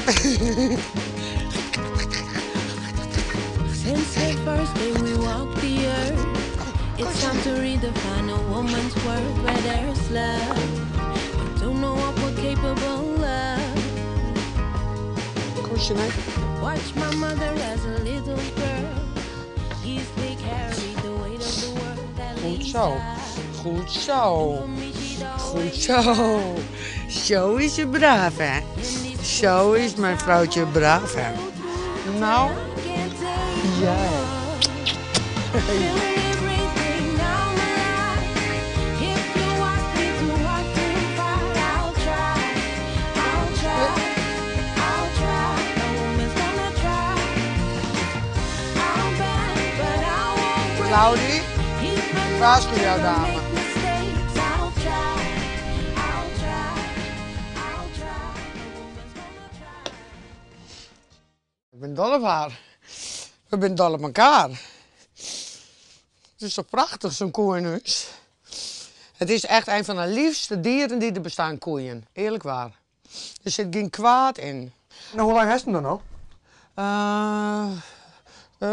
Since the first day we walked the earth, it's time to redefine a woman's worth where there's love. We don't know what we're capable of. Koesje, nee. Watch my mother as a little girl. Easily carried the weight of the world. At Goed least zo. I- Goed zo. For me, she'd Goed always zo. Zo is ze braaf, hè? Zo is mijn vrouwtje braaf, hè? Nou, can't take ja. Feel everything now my life. If you ask me to walk through fire, I'll try. I'll try. I'll try. A woman's gonna try. I'll bend, but I won't break. Claudie, Even waarschuw jouw if I dame. make mistakes, I'll try. I'll try. I'll try. A woman's gonna try. Ik ben dol op haar. We zijn dol op elkaar. Het is toch prachtig, zo'n koe in huis. Het is echt een van de liefste dieren die er bestaan, koeien. Eerlijk waar. Er zit geen kwaad in. Nou, hoe lang heeft hem dan al?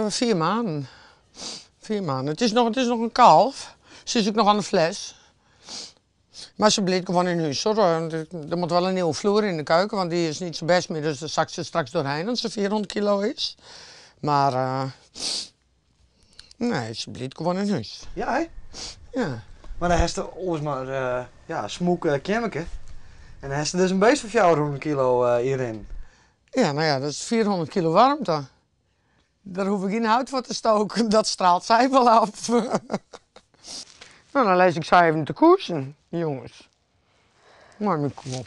4 maanden. 4 maanden. Het is nog een kalf. Ze is ook nog aan de fles. Maar ze blijft gewoon in huis, hoor. Er moet wel een nieuwe vloer in de keuken, want die is niet zo best meer. Dus daar zakt ze straks doorheen als ze 400 kilo is. Maar nee, ze blijft gewoon in huis. Ja, hè? Ja. Maar dan heeft ze oors maar ja, smoek kemmeke. En dan heeft ze dus een beest van 400 kilo hierin. Ja, nou ja, dat is 400 kilo warmte. Daar hoef ik geen hout voor te stoken, dat straalt zij wel af. Nou, dan lees ik zij even te koersen, jongens. Maar mijn koe.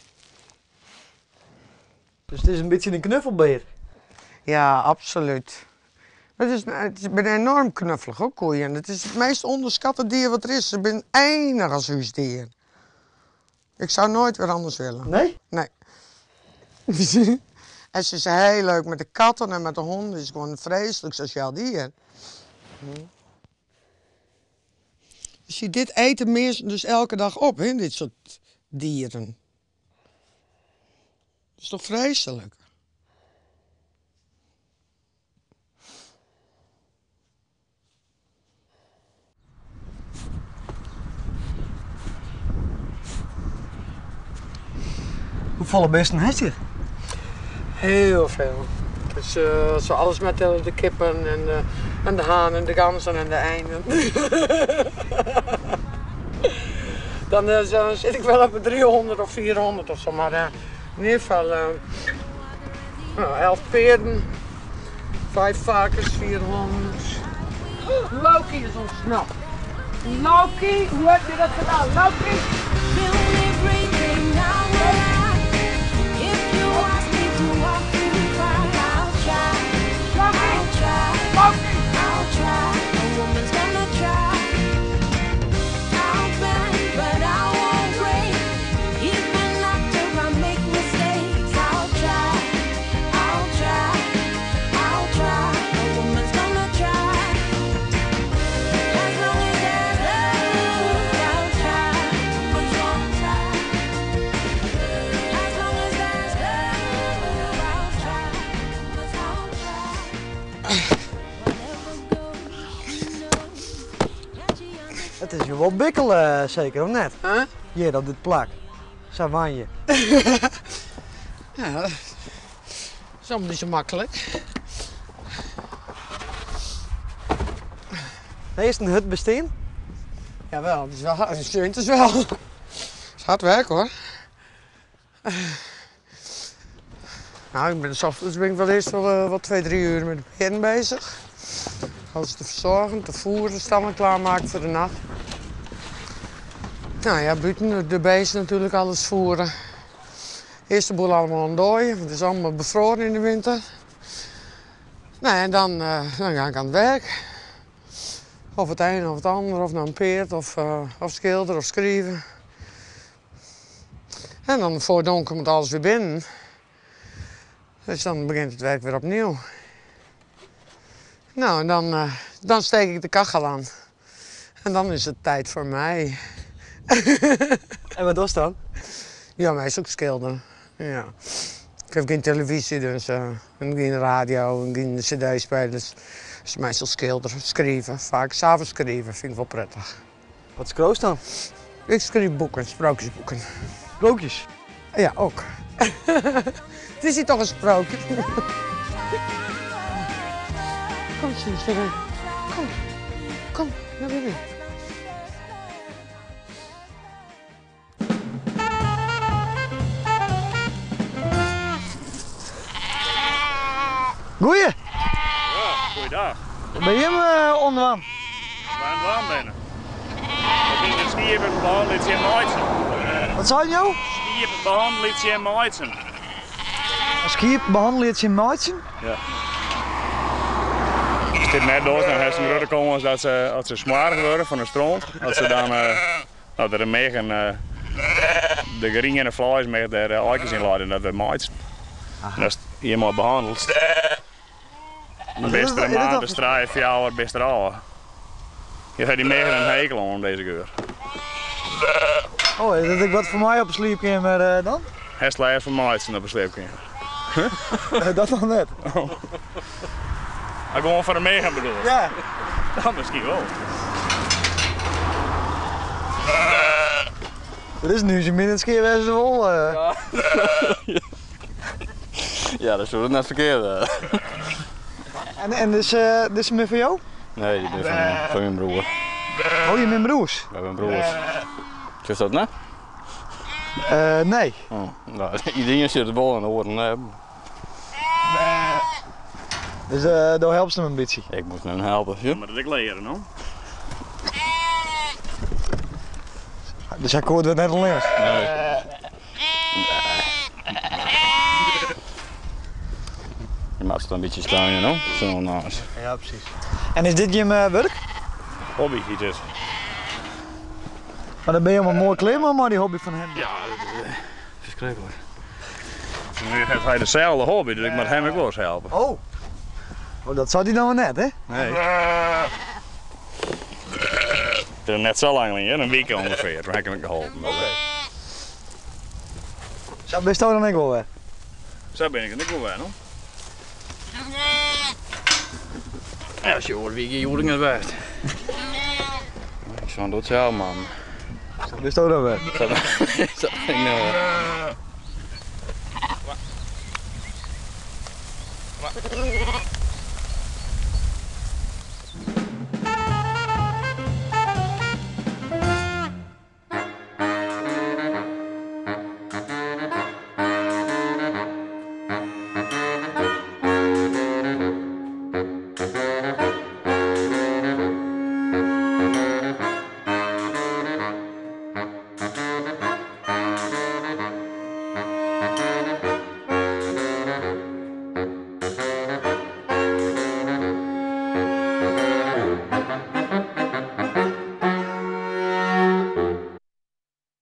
Dus het is een beetje een knuffelbeer. Ja, absoluut. Het ben enorm knuffelig, hoor, koeien. Het is het meest onderschatte dier wat er is. Ze zijn enig als huisdier. Ik zou nooit weer anders willen. Nee? Nee. En ze is heel leuk met de katten en met de honden. Het is gewoon een vreselijk sociaal dier. Je ziet, dit eten meer dus elke dag op, hè, dit soort dieren. Dat is toch vreselijk? Hoeveel beesten heeft je? Heel veel. Dus zo alles met de kippen en de haan en de ganzen en de einden. Dan zit ik wel op 300 of 400 of zo, maar in ieder geval 11 peerden, 5 varkens, 400. Loki is ontsnapt. Loki, hoe heb je dat gedaan? Loki! Het is je wel bikkelen zeker, of net? Huh? Hier op dit plak. Savanje. Ja, dat is allemaal niet zo makkelijk. Nee, is het een hut bestaan? Jawel, het is wel hard. Het is het wel. Het is hard werk hoor. Nou, ik ben 's ochtends ben ik wel eerst wel wat 2, 3 uur met de peren bezig. Alles te verzorgen, te voeren, stammen klaarmaken voor de nacht. Nou ja, buiten de beesten natuurlijk alles voeren. Eerst de boel allemaal ontdooien, want het is allemaal bevroren in de winter. Nou, en dan ga ik aan het werk. Of het een of het ander, of naar een peert, of schilder, of schrijven. En dan voor het donker moet alles weer binnen. Dus dan begint het werk weer opnieuw. Nou, en dan steek ik de kachel aan. En dan is het tijd voor mij. En wat was dan? Ja, mij is ook schilderen. Ja. Ik Ik haw gjin telefyzje, dus en gjin radio en gjin cd-spelers. Dus meastal skilderje, skrive, faak s'avonds skrive fyn ik wol prettich. Wat skriuwst dan? Ik skriuw boeken, sprookjesboeken. Sprookjes? Ja, ook. Het is hier toch een sprookje. Kom, Suze. Kom. Kom, naar binnen. Goeie! Ja, goeiedag. Wat ben jim oan it dwaan? Wa oan it dwaan binne? We binne de skiepen behannelje tsjin maitsen. Wat seinen jo? Skiep behannelje tsjin maitsen. In skiep behannelje tsjin maitsen? Ja. Ast dit net dochst, dan hast in grutte kâns dat se, as se smoarch wurde fan de stront, dat se dan dat der in mich en de griene fleismich dêr aaikes yn leit en dat wurdt maitsen. En ast hjirmei behannelst, dan bist der in maand of trije, fjouwer bist der ôf. Je ha dy miggen in hekel oan dizze geur. Oh, is dat ek wat foar my op 'e sliepkeamer dan? Hast lêst fan maitsen op 'e sliepkeamer? Dat noch net. Oh. Gewoan foar de miggen bedoel ik? Ja. Dan miskien wol. Dat is nu zijn min skeer wêze wol. Ja. Ja, dat is net ferkeard. En dus, dizze binne fan jo? Nee, dy binne fan myn broer. Oh, jim binne broers? Wy binne broers. Sjochst dat net? Nee. Oh, no, iderien sjocht it wol en de oaren net. Dus do helpst him in bytsje? Ik moat him helpe, ja. Moat it ek leare, no? Dus hy koe it net allinnich? Nee. Je moat it in bytsje steune, no? Zo naast. Ja, presys. En is dit jim wurk? Hobby, hyt it. Mar dan binne jo mar moai klear mei dy hobby fan him. Ja, dat is ferskriklik. Nu hat hy deselde hobby, dus ik moat him ek wol ris helpe. Oh. Oh, dat sei hy dan wer net, hè? Nee. Het is net sa lang lyn, in wike ûngefear. Toen ha ik him ek geholpen. Oké. Sa bisto dan ek wol wer? Sa bin ik dan ek wol wer, no. Ja, as je oare wike hjoed net west. Ik soe dat sels man. Sa bisto dan wer. Sa bin ik no wer.